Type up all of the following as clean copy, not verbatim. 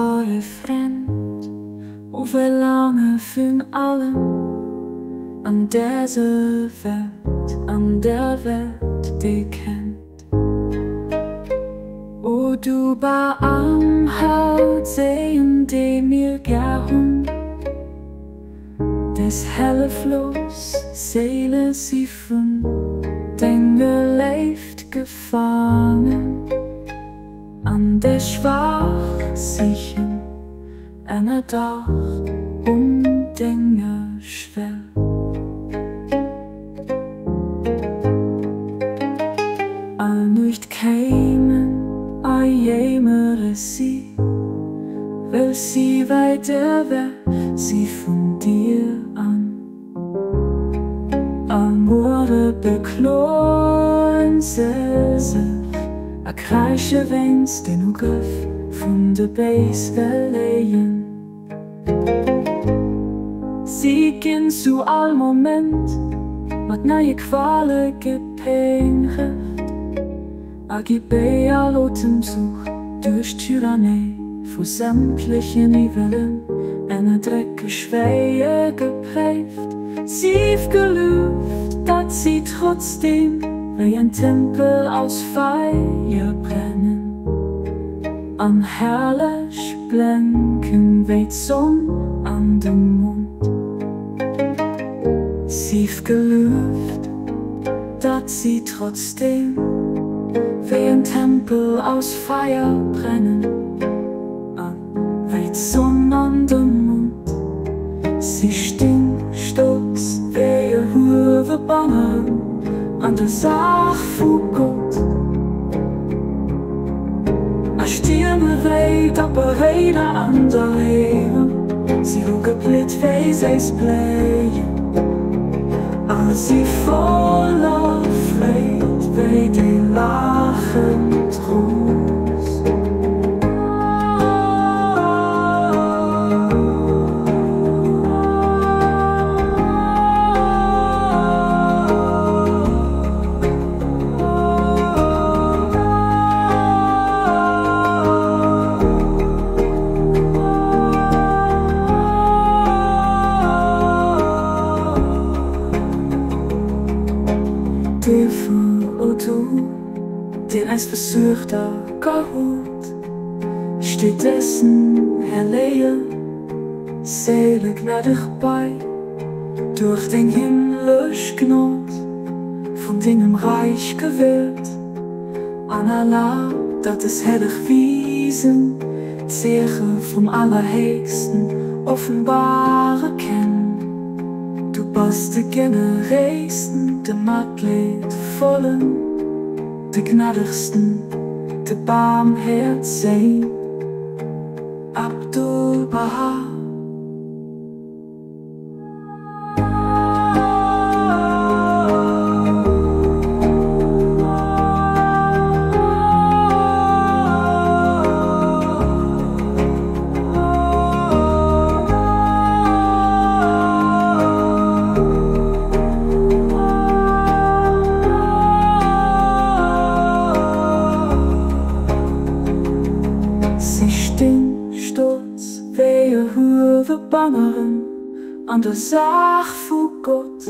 Wahre Frend, o Verlange vun allem an däser Welt, an der Welt déi kennt. O du barmherzegen, dee mir gär hunn, des helle Floss Seele si vun denger Léift gefaangen, an déi Schwaach sichen Ënnerdach un denger Schwell. All Nuecht kéimen a jéimere si, well si wäit ewech si vun dir an all Muere bekloen se sech a kräische wéinst den Ugrëff vun de Béiswelléien. Si ginn zu all Moment mat neie Quale gepéngegt a gi béi all Otemzuch duerch d'Tyrannei vu sämtlechen Iwwelen ënnerdrécke schwéier gepréift. Sief gelueft, datt si trotzdeem wéi en Tempel aus Feier brennen an herrlech blénken wéi d'Sonn an de Mond. Sief gelueft, datt si trotzdeem wéi en Tempel aus Feier brennen a wéi d'Sonn an de Mond. Si stinn stolz wéi erhuewe Banneren an der Saach vu Gott a stierme wéi dapper Réider an der Arena. Si hu geblitt wéi séiss Bléien a si voller Freed wéi déi laachend Rous. Duerfir, o du, deen eis versuergt a geholt, steet dësen Här Léie Séile gnädeg bei, duerch deng himmlesch Gnod vun dengem Reich gewäert, an erlab, datt des helleg Wiesen d'Zeeche vum Allerhéchsten offenbare kennen. Du bass de Generéisten, de Matleedvollen, de Gnädegsten, de Baarmhäerzegen. Abdu'l-Bahá. Si stinn stolz wéi erhuewe Banneren an der Saach vu Gott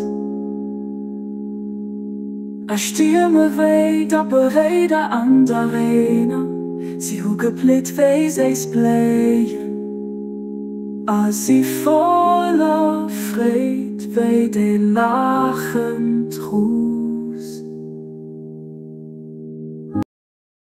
a stierme wéi dapper Réider an der Arena. Si hu geblitt wéi séiss Bléien a si voller Freed wéi déi laachend Rous.